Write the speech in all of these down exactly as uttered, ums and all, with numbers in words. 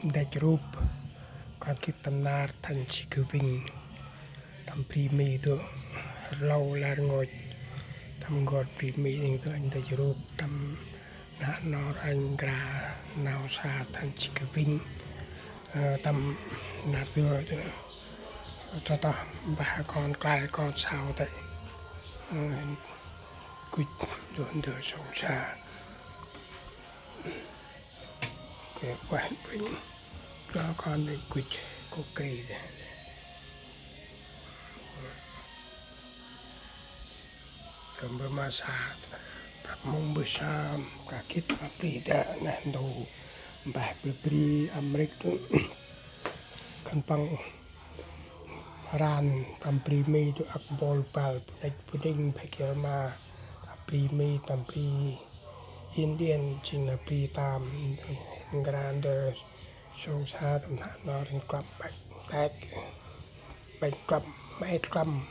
Ndăch rup, kon gĭt tâm nar Thanksgiving, tâm bri Mi dŏ, rlau lĕ rngôch, tâm n'gor bri Mi ning dŏ, ndăch rup tâm n'hă nor anh gra nau sa Thanksgiving, ơ, tâm nar dŏ, dŏ, tơ tah mbah kon klai kon sau tê, ơ, gŭch dŏ ndơ sông sa. Kê, ueh, ueh. Đó, kon đe gŭch kôk kê đe. Tơm bơ ma sa, prăp mông bơ sa, ka gĭt ma bri đe, neh ntu, mbah bri bri, Amêrik tu. Khân păng ran tâm bri Mi tu ăk bol băl, bu năch bu ning, bhek yơr ma, tâm bri Mi, tâm bri Indian, jêng na bri tam, hên ngrăn đơ, sông sa tâm n'hă nor hên klăm ƀăch, tek, ƀăch klăm, mét klăm.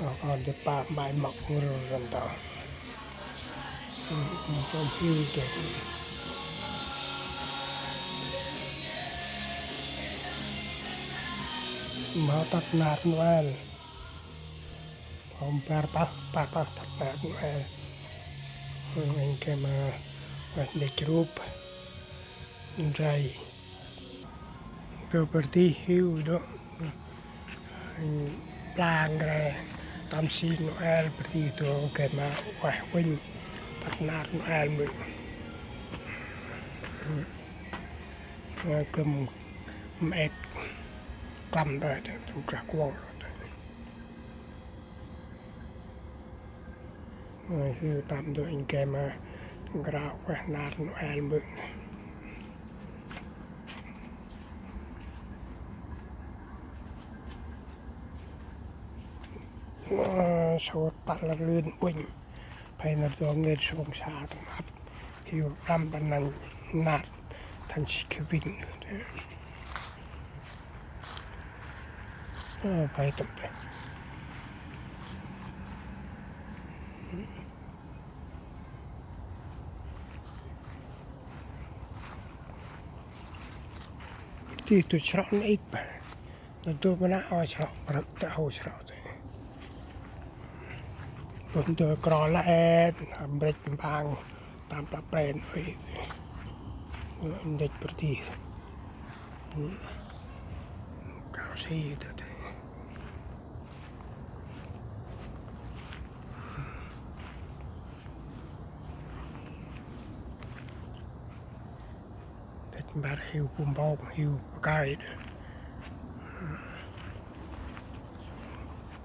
Ơ, ơ, đe pa mai măk ngŭr răm ta. Ơ, ơ, tôm hiu đe. Mâu tăt nar Noel. Hôm bar pah, pah, pah tăt nar Noel. Ơ, anh kem, ơ, ndăch rup. Ndrai. Dơ bơr dih hiu dŏ. Plang re. Tâm si Noel bơr dih dŏ, gay ma ueh uênh. Tăt nar Noel mơ. Ơ, klŭm mét. Klăm dơ, dơ, dơ, klă kuŏng dơ. Ơ, hiu tâm dơ anh kem, ơ, ngrao ueh nar Noel mơ. Ơ, sôt păl lưn uênh. Phay nar dŏ ngêt sông sa tâm ăp. Hiu tâm băn năn nar Thanksgiving. Ơ, phay tâm phay. Ti tu srŏ nê ik ba. Nê tu ma nê ôi srŏ, brơ̆ ta ôi srŏ tu. Bơh tu kro la et, brek bang, tam pla pren, ôi. Ndek berdi. Kau si tu. Têt mbar hiu bu mbong hiu bơkai.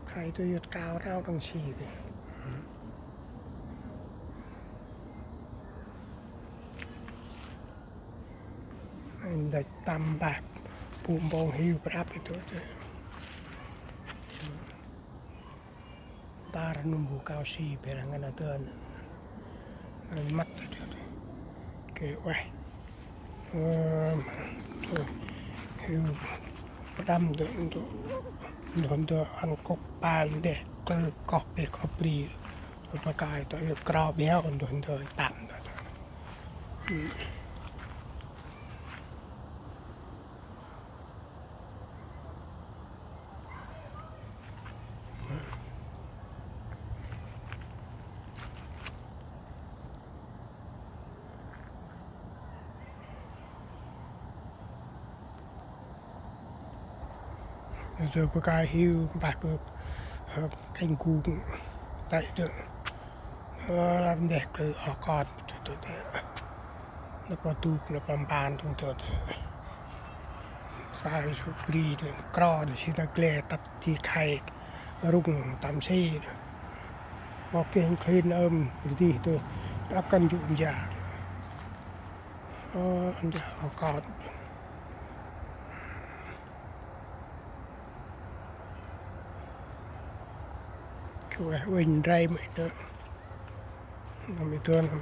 Bơkai tu yŭt kao rao đăng si tu. Ndăch tăm mbah bu mbong hiu prăp tu. Tar nâm bu kau si bê răng ngăn a tơn. Ngăn măt. Kê ueh. Ơ, tu. Hiu pơđăm tu, tu. Tu, tu ăn kôk pal deh klơ koh bê koh bri. Tu bơkai tu, tu kro beo tu, tu tăm tu. Rồi bơkai hiu, mbah bơh, ơ, kênh gung, tây tu. Ơ, lăm deh klơ oh kon, tu, tu, tu. Nơh pa dŭk, nơh pa mpan, tung tơ tơ. Bơkai su bri, kro, si ta gle, tăt ti khai, rŭng, tăm si. Mâu geh nklin ơm, bri dih tu. Đăp kăn jŭ nja. Ơ, ăn deh, oh kon. Kê ueh uênh ndrai mơ i tơ. Nâm i tơ nâm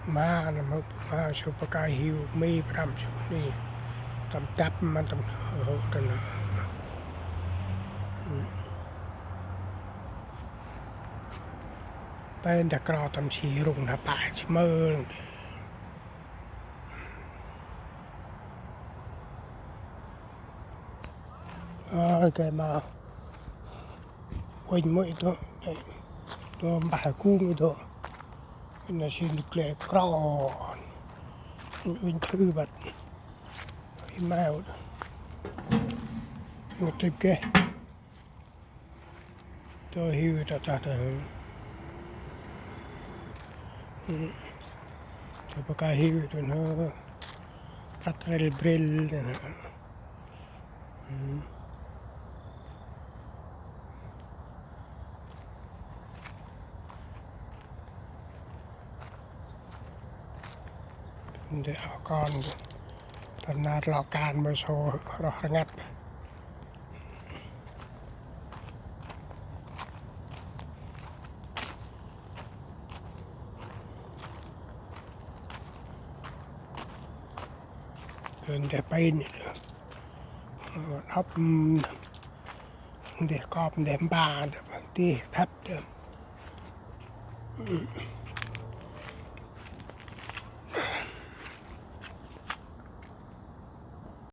ma, nâm hŭp ma, sô bơkai hiu, mi pram sô ni. Tâm chăp măn tâm hô tơ nơ. Tê ndeh kro tâm si rŭng na pă si mơ. Ơ, kê ma. Uănh mơ i dŏ, dŏ mbah kŭng i dŏ. Nơ si nŭk lĕ kro. Uănh thử băt. I mau. Nŭk tip kê. Dŏ hiu ta ta ta. Dŏ pa ka hiu ta nơ. Prat rel brel ta nơ. Ndeh oh kon. Tơ nar lŏ kan mơ sô roh rngăt. Ndeh pin. Ăp. Ndeh kop, ndeh mpa, ndeh thăp, ndeh.